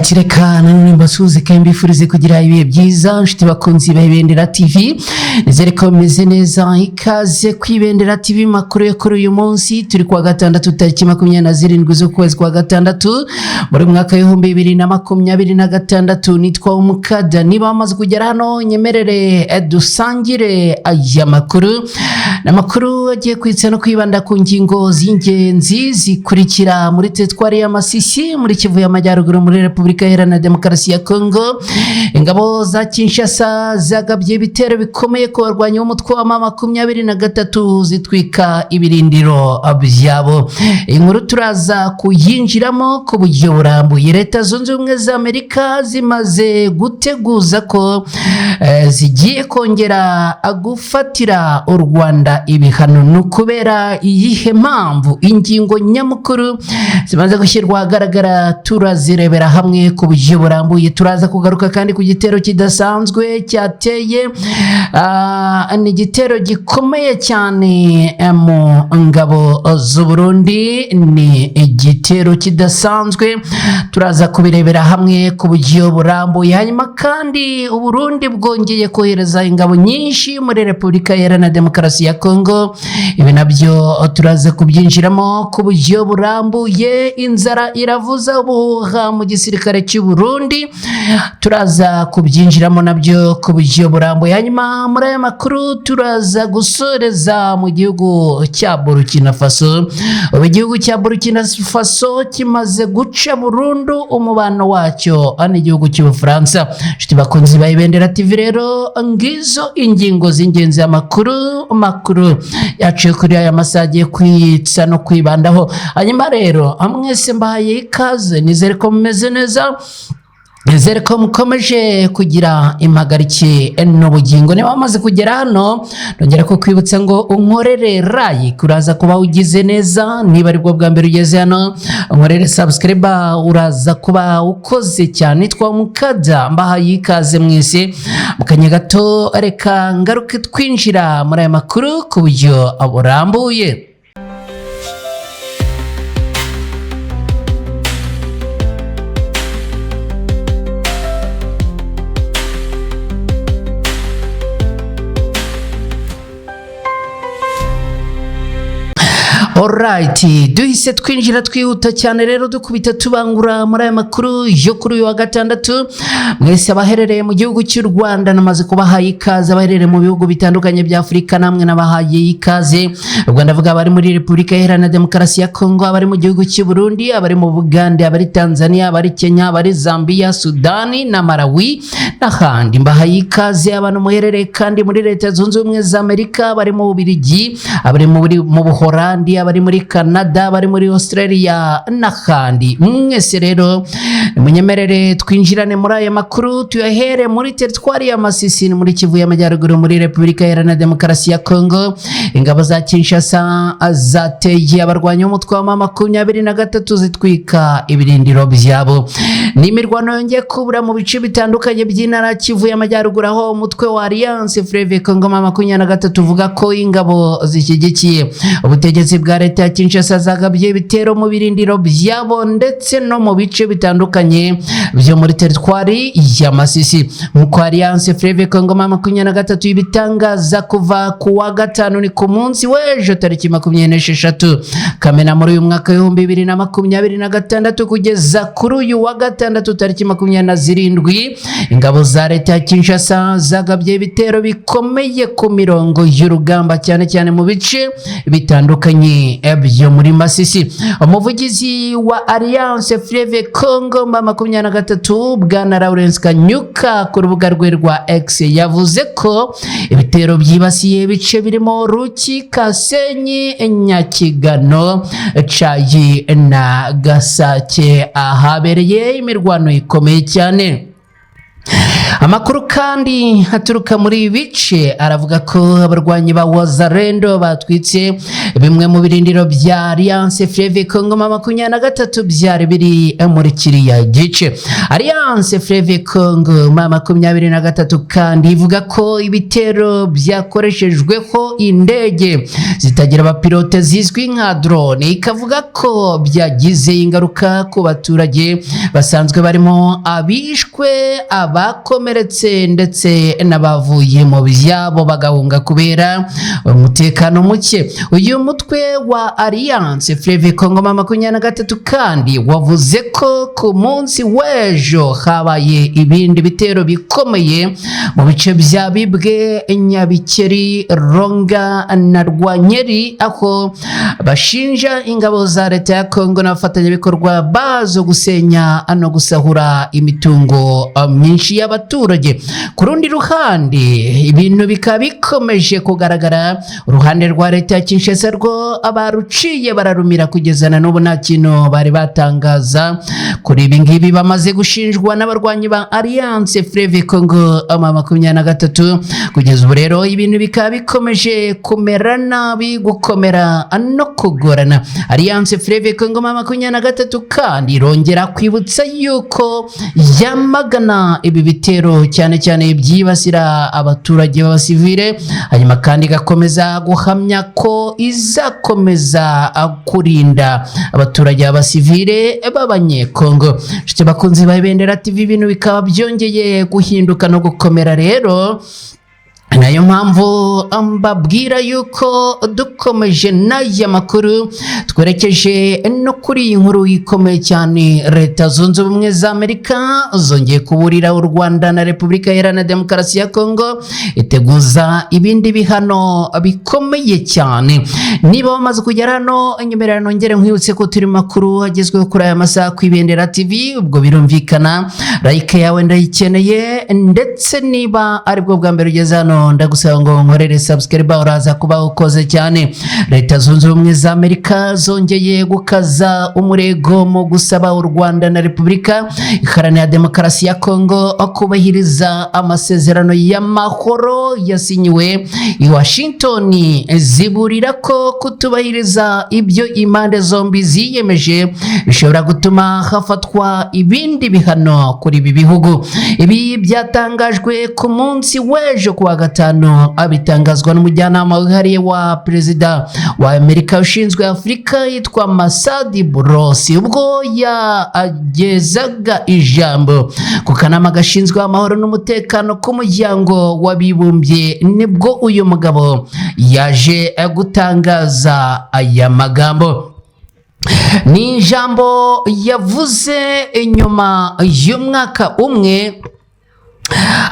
Alright, reka nanone mbasuhuze kandi mbifurize kugira ibihe byiza, inshuti bakunzi ba Ibendera TV. Nizere ko mumeze neza. Ikaze ku Ibendera TV, makuru yo kuri uyu munsi. Turi kuwa gatandatu, tariki 27 z'ukwezi kwa gatandatu muri mwaka w'2026. Nitwa Umukada. Niba wamaze kugera hano, nyemerere dusangire aya makuru. Ni amakuru agiye kwitsa no kwibanda ku ngingo z'ingenzi zikurikira: muri teritwari ya Masisi, muri Kivu y'Amajyaruguru, muri Repubulika Iharanira Demokarasi ya Kongo, ingabo za Kinshasa zagabye ibitero bikomeye ku barwanyi b'umutwe wa M23, zitwika ibirindiro byabo. Inkuru turaza kuyinjiramo ku buryo burambuye. Leta Zunze Ubumwe za Amerika zimaze guteguza ko zigiye kongera gufatira u Rwanda ibihano. Ni ukubera iyihe mpamvu? Ingingo nyamukuru zimaze gushyirwa ahagaragara turazirebera hamwe ku buryo burambuye. Turaza kugaruka kandi ku gitero kidasanzwe cyateye, ni igitero gikomeye cyane mu ngabo z'u Burundi, ni igitero kidasanzwe, turaza kubirebera hamwe ku buryo burambuye. Hanyuma kandi Uburundi bwongeye kohereza ingabo nyinshi muri Repubulika Iharanira Demokarasi ya Kongo, ibi nabyo turaza kubyinjiramo ku buryo burambuye. Inzara iravuza ubuhuha mu gisirikare cy'u Burundi, turaza kubyinjiramo nabyo ku buryo burambuye. Hanyuma muri aya makuru turaza gusoreza mu gihugu cya Burkina Faso. Ubu igihugu cya Burkina Faso kimaze guca burundu umubano wacyo n'igihugu cy'Ubufaransa. Inshuti bakunzi ba Ibendera TV, rero ngizo ingingo z'ingenzi amakuru makuru yaciye kuri aya masaha agiye kwitsa no kwibandaho. Hanyuma rero mwese mbahaye ikaze, nizere ko mumeze neza, nizere ko mukomeje kugira impagarike n'ubugingo. Niba wamaze kugera hano, nongera ko kwibutsa ngo unkorere like, uraza kuba ugize neza. Niba aribwo bwa mbere ugeze hano, unkorere subscribe, uraza kuba ukoze cyane. Nitwa Mukada, mbahaye ikaze mwese. Mu kanya gato reka ngaruke twinjira muri aya makuru ku buryo burambuye. Alright, duhise twinjira twihuta cyane rero, dukubita tubangura muri aya makuru yo kuri uyu wa gatandatu. Mwese abaherereye mu gihugu cy'u Rwanda namaze kubahaye ikaze, abaherereye mu bihugu bitandukanye bya Afurika namwe nabahaye ikaze. Ubwo ndavuga abari muri Repubulika Iharanira Demokarasi ya Kongo, abari mu gihugu cy'u Burundi, abari mu Bugande, abari Tanzania, abari Kenya, abari Zambia, Sudani na Malawi n'ahandi. Mbahaye ikaze abantu muherereye kandi muri Leta Zunze Ubumwe za Amerika, abari mu Bubiligi, abari mu Buholandi, abari muri Canada, abari muri Australia n'ahandi. Mwese rero munyemerere twinjirane muri aya makuru, tuyahere muri teritwari ya Masisi, ni muri Kivu y'Amajyaruguru, muri Repubulika Iharanira Demokarasi ya Kongo. Ingabo za Kinshasa zateye abarwanyi b'umutwe wa M23, zitwika ibirindiro byabo. Ni imirwano yongeye kubura mu bice bitandukanye by'intara Kivu y'Amajyaruguru, aho umutwe wa Alliance Fleuve Congo M23 uvuga ko ingabo zishyigikiye ubutegetsi bwa leta ya Kinshasa zagabye ibitero mu birindiro byabo ndetse no mu bice bitandukanye byo muri teritwari ya Masisi. Nk'uko Alliance Fleuve Congo M23 ibitangaza, kuva ku wa gatanu, ni ku munsi w'ejo, tariki 26 Kamena muri uyu mwaka w'2026, kugeza kuri uyu wa gatandatu tariki 27, ingabo za leta ya Kinshasa zagabye ibitero bikomeye ku mirongo y'urugamba, cyane cyane mu bice bitandukanye byo muri Masisi. Umuvugizi wa Alliance Fleuve Congo M23, bwana Lawrence Kanyuka, ku rubuga rwe rwa X yavuze ko ibitero byibasiye ibice birimo Ruki, Kasenyi, Nyakigano, Cayi na Gasake, ahabereye imirwano ikomeye cyane. Amakuru kandi aturuka muri ibi bice aravuga ko abarwanyi ba Wazalendo batwitse bimwe mu birindiro bya Alliance Fleuve Congo M23 byari biri muri kiriya gice. Alliance Fleuve Congo M23 kandi ivuga ko ibitero byakoreshejweho indege zitagira abapilote zizwi nka drone, ikavuga ko byagize ingaruka ku baturage basanzwe barimo abishwe, abakomeretse ndetse n'abavuye mu byabo bagahunga kubera umutekano muke. Uyu mutwe wa Alliance Fleuve Congo M23 kandi wavuze ko ku munsi w'ejo habaye ibindi bitero bikomeye mu bice bya Bibwe, Nyabikeri, Ronga na Rwanyeri, aho bashinja ingabo za leta ya Congo n'abafatanyabikorwa bazo gusenya no gusahura imitungo myinshi y'abaturage. Ku rundi ruhande, ibintu bikaba bikomeje kugaragara. Uruhande rwa leta ya Kinshasa rwo abaruciye bararumira, kugeza na n'ubu nta kintu bari batangaza kuri ibi ngibi bamaze gushinjwa n'abarwanyi ba Alliance Fleuve Congo M23. Kugeza ubu rero ibintu bikaba bikomeje kumera nabi, gukomera no kugorana. Alliance Fleuve Congo M23 kandi irongera kwibutsa yuko yamagana ibi bitero, cyane cyane byibasira abaturage b'abasivile, hanyuma kandi igakomeza guhamya ko izakomeza kurinda abaturage b'abasivile b'Abanyekongo. Inshuti bakunzi ba Ibendera TV, ibintu bikaba byongeye guhinduka no gukomera. Rero nayo mpamvu mbabwira yuko dukomeje n'aya makuru, twerekeje no kuri iyi nkuru ikomeye cyane. Leta Zunze Ubumwe za Amerika zongeye kuburira u Rwanda na Repubulika Iharanira Demokarasi ya Kongo, iteguza ibindi bihano bikomeye cyane. Niba wamaze kugera hano, nyemerera nongere nkwibutse ko turi makuru agezweho kuri aya masaha ku Ibendera TV. Ubwo birumvikana, like yawe ndayikeneye, ndetse niba aribwo bwa mbere ugeze hano, ndagusaba ngo nkorere subscribe, uraza kuba ukoze cyane. Leta Zunze Ubumwe za Amerika zongeye gukaza umurego mu gusaba u Rwanda na Repubulika Iharanira Demokarasi ya Kongo kubahiriza amasezerano y'amahoro yasinyiwe i Washington. Ziburira ko kutubahiriza ibyo impande zombi ziyemeje bishobora gutuma hafatwa ibindi bihano kuri ibi bihugu. Ibi byatangajwe ku munsi w'ejo kuwa gatanu, abitangazwa n'umujyanama wihariye wa perezida wa Amerika ushinzwe Afurika yitwa Masadi Burosi, ubwo yagezaga ijambo ku kanama gashinzwe amahoro n'umutekano k'Umuryango w'Abibumbye. Nibwo uyu mugabo yaje gutangaza aya magambo. Ni ijambo yavuze nyuma y'umwaka umwe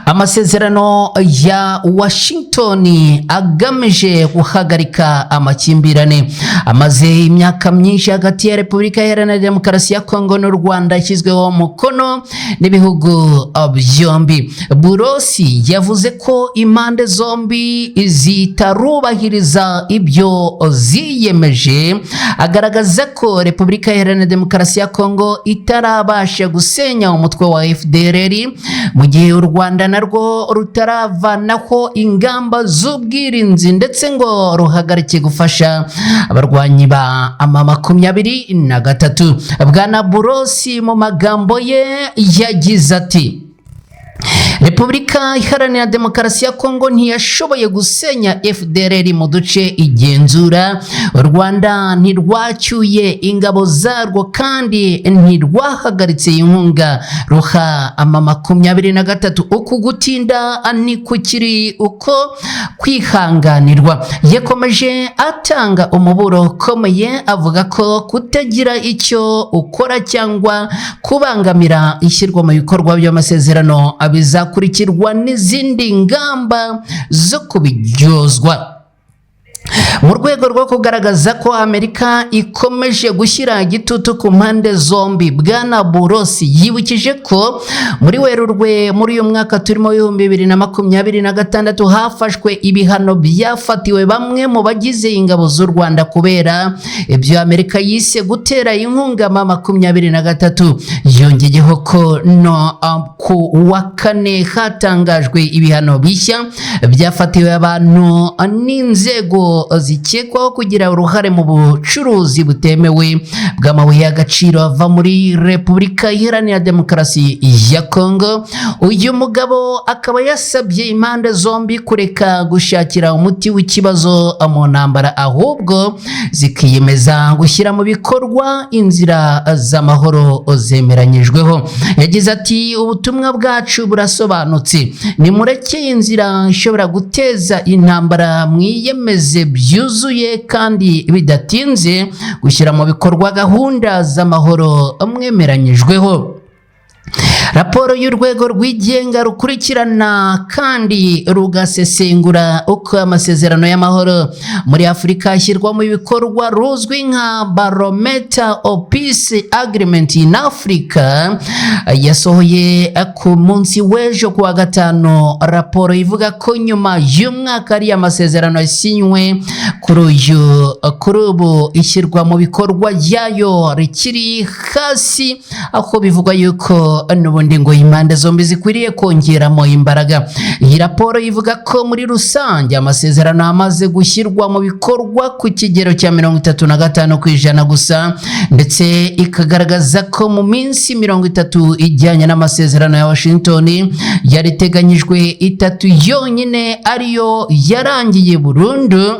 amasezerano ya Washington agamije guhagarika amakimbirane amaze imyaka myinshi hagati ya Repubulika Iharanira Demokarasi ya Kongo n'u Rwanda yashyizweho umukono n'ibihugu byombi. Burosi yavuze ko impande zombi zitarubahiriza ibyo ziyemeje, agaragaza ko Repubulika Iharanira Demokarasi ya Kongo itarabasha gusenya umutwe wa FDLR, mu gihe u Rwanda narwo rutaravanaho ingamba z'ubwirinzi ndetse ngo ruhagarike gufasha abarwanyi ba M23. Bwana Burosi mu magambo ye yagize ati: "Repubulika Iharanira Demokarasi ya Kongo ntiyashoboye gusenya FDLR mu duce igenzura. U Rwanda ntirwacyuye ingabo zarwo kandi ntirwahagaritse inkunga ruha M23. Uku gutinda ni kukiri uko kwihanganirwa." Yakomeje atanga umuburo ukomeye, avuga ko kutagira icyo ukora cyangwa kubangamira ishyirwa mu bikorwa by'amasezerano bizakurikirwa n'izindi ngamba zo kubiryozwa. Mu rwego rwo kugaragaza ko Amerika ikomeje gushyira igitutu ku mpande zombi, Bwana Boulos yibukije ko muri Werurwe muri uyu mwaka turimo 2026 hafashwe ibihano byafatiwe bamwe mu bagize ingabo z'u Rwanda kubera ibyo Amerika yise gutera inkunga M23. Yongeyeho ko no ku wa kane hatangajwe ibihano bishya byafatiwe abantu n'inzego zikekwaho kugira uruhare mu bucuruzi butemewe bw'amabuye y'agaciro ava muri Repubulika Iharanira Demokarasi ya Kongo. Uyu mugabo akaba yasabye impande zombi kureka gushakira umuti w'ikibazo mu ntambara, ahubwo zikiyemeza gushyira mu bikorwa inzira z'amahoro zemeranyijweho. Yagize ati: "Ubutumwa bwacu burasobanutse, nimureke inzira ishobora guteza intambara, mwiyemeze byuzuye kandi bidatinze gushyira mu bikorwa gahunda z'amahoro mwemeranyijweho." Raporo y'urwego rwigenga rukurikirana kandi rugasesengura uko amasezerano y'amahoro muri Afurika ashyirwa mu bikorwa, ruzwi nka Barometer of Peace Agreement in Africa, yasohoye ku munsi w'ejo kuwa gatanu raporo ivuga ko nyuma y'umwaka ariya masezerano yasinywe, kuri ubu ishyirwa mu bikorwa ryayo rikiri hasi, aho bivugwa yuko n'ubundi ngo impande zombi zikwiriye kongeramo imbaraga. Iyi raporo ivuga ko muri rusange amasezerano amaze gushyirwa mu bikorwa ku kigero cya 35% gusa, ndetse ikagaragaza ko mu minsi 30 ijyanye n'amasezerano ya Washington yari iteganyijwe, itatu yonyine ariyo yarangiye burundu.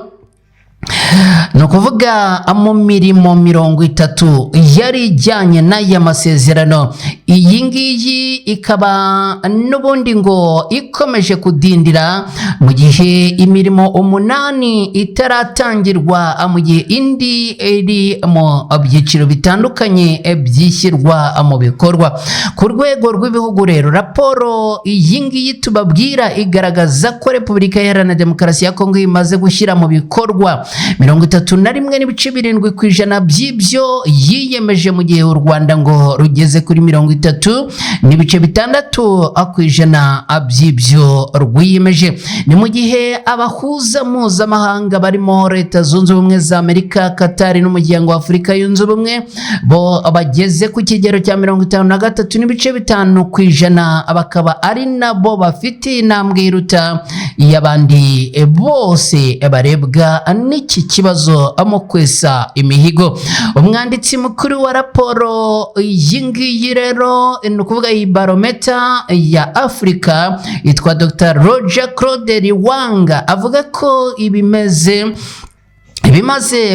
Ni ukuvuga mu mirimo 30 yari ijyanye n'aya masezerano, iyi ngiyi ikaba n'ubundi ngo ikomeje kudindira, mu gihe imirimo umunani itaratangirwa, mu gihe indi iri mu byiciro bitandukanye byishyirwa mu bikorwa. Ku rwego rw'ibihugu rero, raporo iyi ngiyi tubabwira igaragaza ko Repubulika Iharanira Demokarasi ya Kongo imaze gushyira mu bikorwa 31.7% by'ibyo yiyemeje, mu gihe u Rwanda ngo rugeze kuri 30.6% by'ibyo rwiyemeje. Ni mu gihe abahuza mpuzamahanga barimo Leta Zunze Ubumwe za Amerika, Katari n'Umuryango wa Afurika Yunze Ubumwe bo bageze ku kigero cya 53.5%, bakaba ari nabo bafite intambwe iruta iy'abandi bose barebwa n'iki kibazo mu kwesa imihigo. Umwanditsi mukuru wa raporo iyi ngiyi rero, ni ukuvuga iyi barometa ya Afurika, yitwa Dr Roger Claude Liwanga, avuga ko ibimaze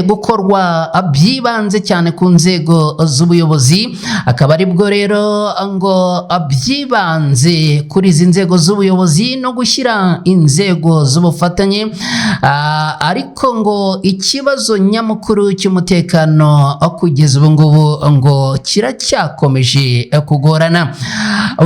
gukorwa byibanze cyane ku nzego z'ubuyobozi, akaba aribwo rero ngo byibanze kuri izi nzego z'ubuyobozi no gushyira inzego z'ubufatanye, ariko ngo ikibazo nyamukuru cy'umutekano kugeza ubu ngubu ngo kiracyakomeje kugorana.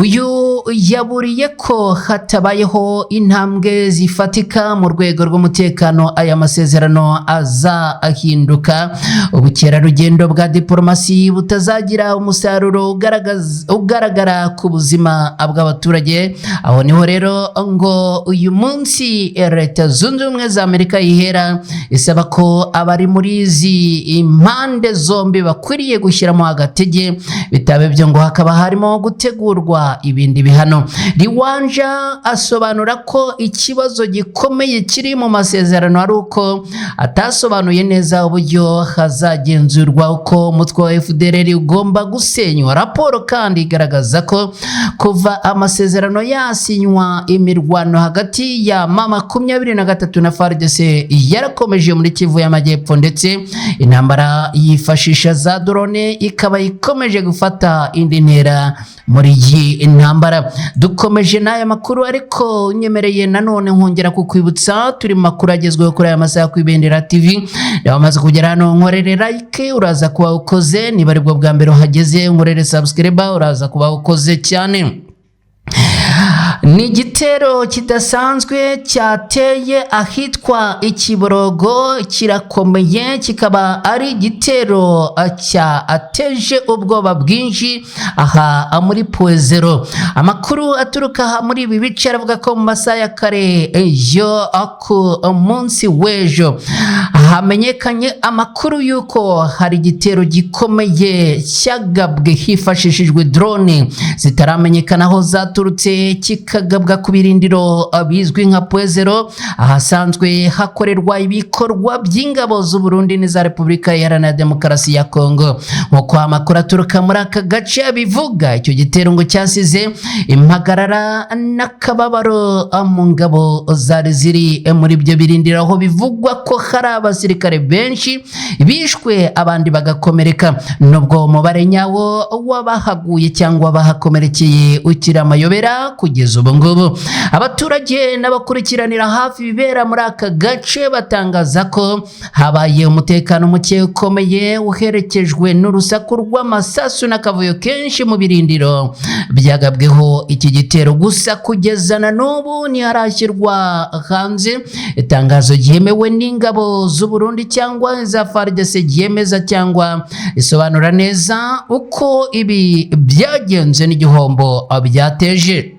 Uyu yaburiye ko hatabayeho intambwe zifatika mu rwego rw'umutekano, aya masezerano azahinduka ubukerarugendo bwa diporomasi butazagira umusaruro ugaragara ku buzima bw'abaturage. Aho niho rero ngo uyu munsi Leta Zunze Ubumwe za Amerika yihera isaba ko abari muri izi impande zombi bakwiriye gushyiramo agatege, bitaba ibyo ngo hakaba harimo gutegurwa ibindi bihano. Liwanja asobanura ko ikibazo gikomeye kiri mu masezerano ari uko atasobanuye neza uburyo hazagenzurwa uko umutwe wa FDLR ugomba gusenywa. Raporo kandi igaragaza ko kuva amasezerano yasinywa, imirwano hagati ya M23 na FARDC yarakomeje muri Kivu y'Amajyepfo, ndetse intambara yifashisha za drone ikaba ikomeje gufata indi ntera muri iyi ntambara. Dukomeje n'aya makuru, ariko nyemereye nanone nkongera kukwibutsa, turi mu makuru agezweho kuri aya masaha ku Ibendera TV. Niba wamaze kugera hano, nkorere like, uraza kuba ukoze. Niba aribwo bwa mbere uhageze, nkorere subscribe, uraza kuba ukoze cyane. Ni igitero kidasanzwe cyateye ahitwa Ikiborogo, kirakomeye, kikaba ari igitero cyateje ubwoba bwinshi aha muri Pwezero. Amakuru aturuka aha muri ibi bice aravuga ko mu masaha ya kare yo ku munsi w'ejo hamenyekanye amakuru y'uko hari igitero gikomeye cyagabwe hifashishijwe drone zitaramenyekana aho zaturutse, kikagabwa ku birindiro bizwi nka Pwezero, ahasanzwe hakorerwa ibikorwa by'ingabo z'u Burundi n'iza Repubulika Iharanira Demokarasi ya Kongo. Nk'uko amakuru aturuka muri aka gace abivuga, icyo gitero ngo cyasize impagarara n'akababaro mu ngabo zari ziri muri ibyo birindiro, aho bivugwa ko hari abasirikare benshi bishwe, abandi bagakomereka, nubwo umubare nyawo w'abahaguye cyangwa bahakomerekeye ukiri amayobera kugeza ubu ngubu. Abaturage n'abakurikiranira hafi ibibera muri aka gace batangaza ko habaye umutekano muke ukomeye, uherekejwe n'urusaku rw'amasasu n'akavuyo kenshi mu birindiro byagabweho iki gitero. Gusa kugeza na n'ubu ntiharashyirwa hanze itangazo ryemewe n'ingabo z'u Burundi cyangwa iza FARDC ryemeza cyangwa risobanura neza uko ibi byagenze n'igihombo byateje.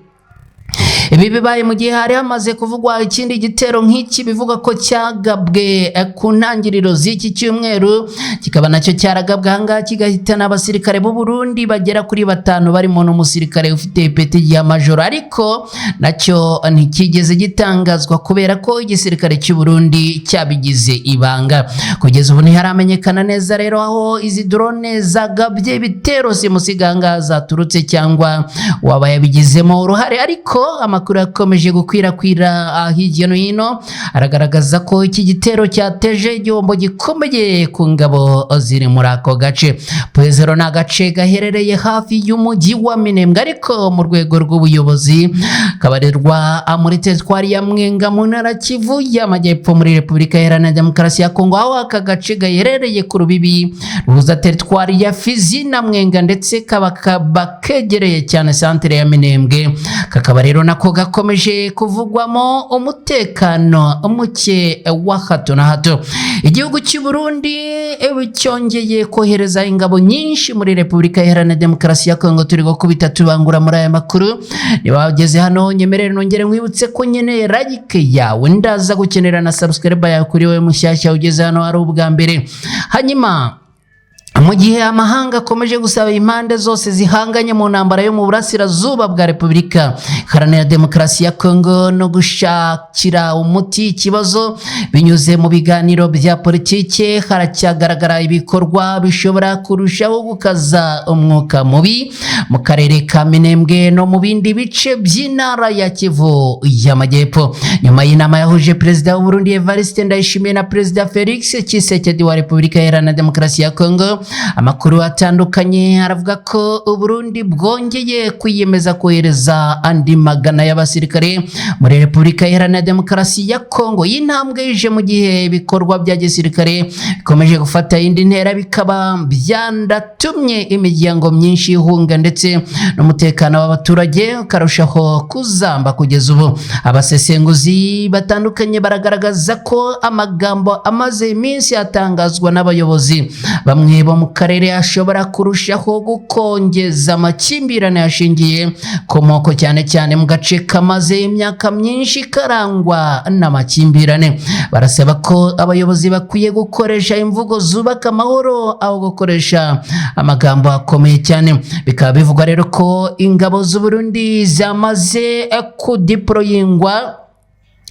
Ibi bibaye mu gihe hari hamaze kuvugwa ikindi gitero nk'iki bivuga ko cyagabwe ku ntangiriro z'iki cyumweru, kikaba nacyo cyaragabwe ahangaha kigahitana abasirikare b'u Burundi bagera kuri batanu, barimo n'umusirikare ufite ipeti rya majoro, ariko nacyo ntikigeze gitangazwa kubera ko igisirikare cy'u Burundi cyabigize ibanga. Kugeza ubu ntiharamenyekana neza rero aho izi drone zagabye ibitero simusiganga zaturutse cyangwa waba yabigizemo uruhare, ariko amakuru yakomeje gukwirakwira hirya no hino aragaragaza ko iki gitero cyateje igihombo gikomeye ku ngabo ziri muri ako gace. Pwezero ni agace gaherereye hafi y'umujyi wa Minembwe, ariko mu rwego rw'ubuyobozi kabarirwa muri teritwari ya Mwenga mu ntara Kivu y'Amajyepfo muri Repubulika Iharanira Demokarasi ya Kongo, aho aka gace gaherereye ku rubibi ruhuza teritwari ya Fizi na Mwenga, ndetse kaba kegereye cyane santere ya Minembwe. Kakaba rero nako gakomeje kuvugwamo umutekano muke wa hato na hato. Igihugu cy'u Burundi cyongeye kohereza ingabo nyinshi muri Repubulika Iharanira Demokarasi ya Kongo. Turi gukubita tubangura muri aya makuru. Niba wageze hano, nyemerere nongere nkwibutse ko nkeneye like yawe, ndaza gukenera na subscribe yawe kuri wowe mushyashya ugeze hano ari ubwa mbere. Hanyuma mu gihe amahanga akomeje gusaba impande zose zihanganye mu ntambara yo mu burasirazuba bwa Repubulika Iharanira Demokarasi ya Kongo no gushakira umuti ikibazo binyuze mu biganiro bya politike, haracyagaragara ibikorwa bishobora kurushaho gukaza umwuka mubi mu karere ka Minembwe no mu bindi bice by'intara ya Kivu y'Amajyepfo. Nyuma y'inama yahuje Perezida w'u Burundi Evariste Ndayishimiye na Perezida Felix Tshisekedi wa Repubulika Iharanira Demokarasi ya Kongo, amakuru atandukanye aravuga ko Uburundi bwongeye kwiyemeza kohereza andi magana y'abasirikare muri Repubulika Iharanira Demokarasi ya Kongo. Iyi ntambwe ije mu gihe ibikorwa bya gisirikare bikomeje gufata indi ntera, bikaba byandatumye imiryango myinshi ihunga, ndetse n'umutekano w'abaturage ukarushaho kuzamba. Kugeza ubu abasesenguzi batandukanye baragaragaza ko amagambo amaze iminsi atangazwa n'abayobozi bamwe bo mu karere ashobora kurushaho gukongeza amakimbirane ashingiye ku moko, cyane cyane mu gace kamaze imyaka myinshi karangwa n'amakimbirane. Barasaba ko abayobozi bakwiye gukoresha imvugo zubaka amahoro aho gukoresha amagambo akomeye cyane. Bikaba bivugwa rero ko ingabo z'u Burundi zamaze kudiporoyingwa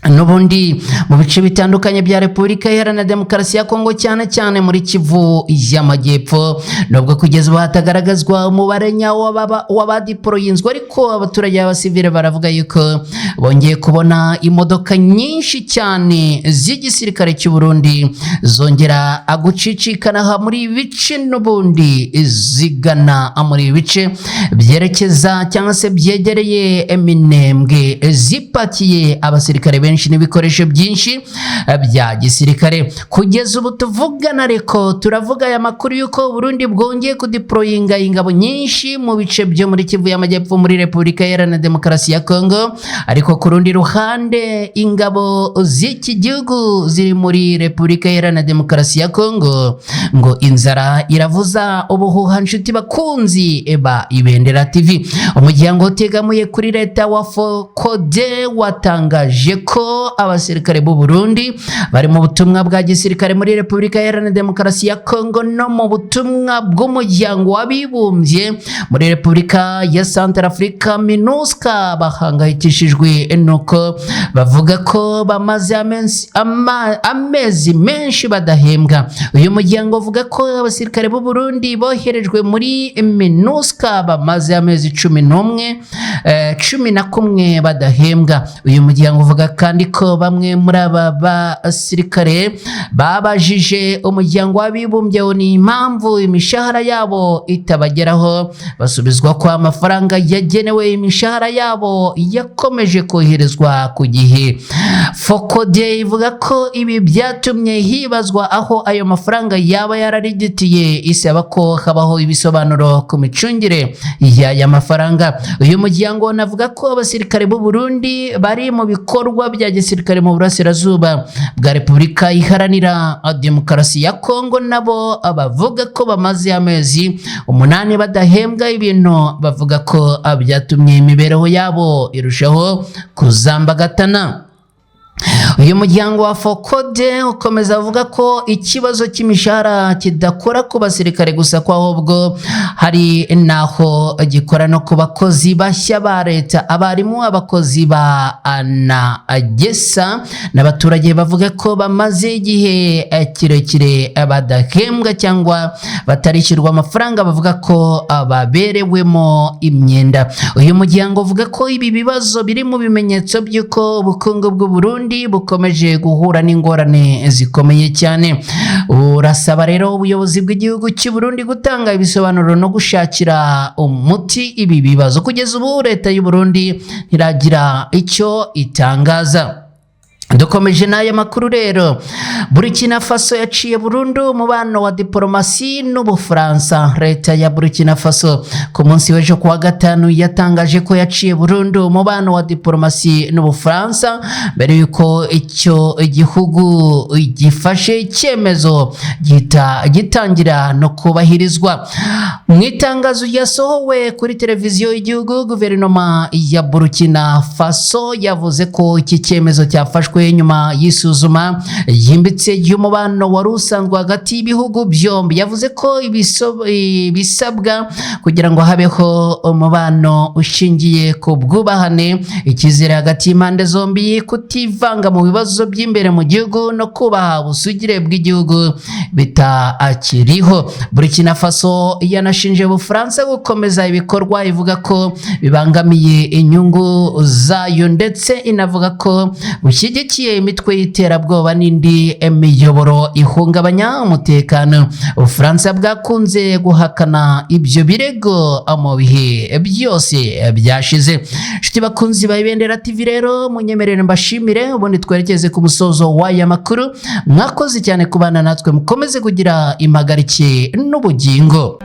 n'ubundi mu bice bitandukanye bya Repubulika Iharanira Demokarasi ya Kongo, cyane cyane muri Kivu y'Amajyepfo, nubwo kugeza ubu hatagaragazwa umubare nyawo w'abadiporoyinzwe, ariko abaturage b'abasivile baravuga yuko bongeye kubona imodoka nyinshi cyane z'igisirikare cy'u Burundi zongera gucicikana aha muri ibi bice, n'ubundi zigana muri ibi bice byerekeza cyangwa se byegereye Minembwe, zipakiye abasirikare benshi. benshi n'ibikoresho byinshi bya gisirikare. Kugeza ubu tuvugana ariko, turavuga aya makuru y'uko Burundi bwongeye kudeployinga ingabo nyinshi mu bice byo muri Kivu y'Amajyepfo, muri Repubulika Iharanira Demokarasi ya Kongo. Ariko ku rundi ruhande, ingabo z'iki gihugu ziri muri Repubulika Iharanira Demokarasi ya Kongo ngo inzara iravuza ubuhuha. Nshuti bakunzi ba Ibendera TV, umuryango utegamiye kuri leta wa FOCODE watangaje ko abasirikare b'u Burundi bari mu butumwa bwa gisirikare muri Repubulika Iharanira Demokarasi ya Kongo no mu butumwa bw'Umuryango w'Abibumbye muri Repubulika ya Centrafrica, MINUSCA, bahangayikishijwe nuko bavuga ko bamaze amezi menshi badahembwa. Uyu muryango uvuga ko abasirikare b'u Burundi boherejwe muri MINUSCA bamaze amezi 11, 11 badahembwa. Uyu muryango uvuga kandi ko bamwe muri aba basirikare babajije Umuryango w'Abibumbye ni impamvu imishahara yabo itabageraho, basubizwa ko amafaranga yagenewe imishahara yabo yakomeje koherezwa ku gihe. FOCODE ivuga ko ibi byatumye hibazwa aho ayo mafaranga yaba yararigitiye, isaba ko habaho ibisobanuro ku micungire y'aya mafaranga. Uyu muryango unavuga ko abasirikare b'u Burundi bari mu bikorwa bya gisirikare mu burasirazuba bwa Repubulika Iharanira Demokarasi ya Kongo nabo bavuga ko bamaze amezi 8 badahembwa, ibintu bavuga ko byatumye imibereho yabo irushaho kuzambagatana. Uyu muryango wa FOCODE ukomeza avuga ko ikibazo cy'imishahara kidakora ku basirikare gusa, ko ahubwo hari n'aho gikora no ku bakozi bashya ba leta, abarimu, abakozi ba ANAGESSA n'abaturage bavuga ko bamaze igihe kirekire badahembwa cyangwa batarishyurwa amafaranga bavuga ko baberewemo imyenda. Uyu muryango uvuga ko ibi bibazo biri mu bimenyetso by'uko ubukungu bw'u Burundi bukomeje guhura n'ingorane zikomeye cyane. Urasaba rero ubuyobozi bw'igihugu cy'u Burundi gutanga ibisobanuro no gushakira umuti ibi bibazo. Kugeza ubu leta y'u Burundi ntiragira icyo itangaza. Dukomeje n'aya makuru rero, Burkina Faso yaciye burundu umubano wa diporomasi n'Ubufaransa. Leta ya Burkina Faso ku munsi w'ejo kuwa gatanu yatangaje ko yaciye burundu umubano wa diporomasi n'Ubufaransa, mbere y'uko icyo gihugu gifashe icyemezo gihita gitangira no kubahirizwa. Mu itangazo ryasohowe kuri televiziyo y'igihugu, guverinoma ya Burkina Faso yavuze ko iki cyemezo cyafashwe nyuma y'isuzuma ryimbitse ry'umubano wari usanzwe hagati y'ibihugu byombi. Yavuze ko ibisabwa kugira ngo habeho umubano ushingiye ku bwubahane, icyizere hagati y'impande zombi, kutivanga mu bibazo by'imbere mu gihugu no kubaha ubusugire bw'igihugu bitakiriho. Burkina Faso yanashinje Ubufaransa gukomeza ibikorwa ivuga ko bibangamiye inyungu zayo, ndetse inavuga ko bushyigikiye imitwe y'iterabwoba n'indi miyoboro ihungabanya umutekano. Ubufaransa bwakunze guhakana ibyo birego mu bihe byose byashize. Inshuti bakunzi ba Ibendera TV rero, munyemerere mbashimire, ubundi twerekeze ku musozo w'aya makuru. Mwakoze cyane kubana natwe, mukomeze kugira impagarike n'ubugingo.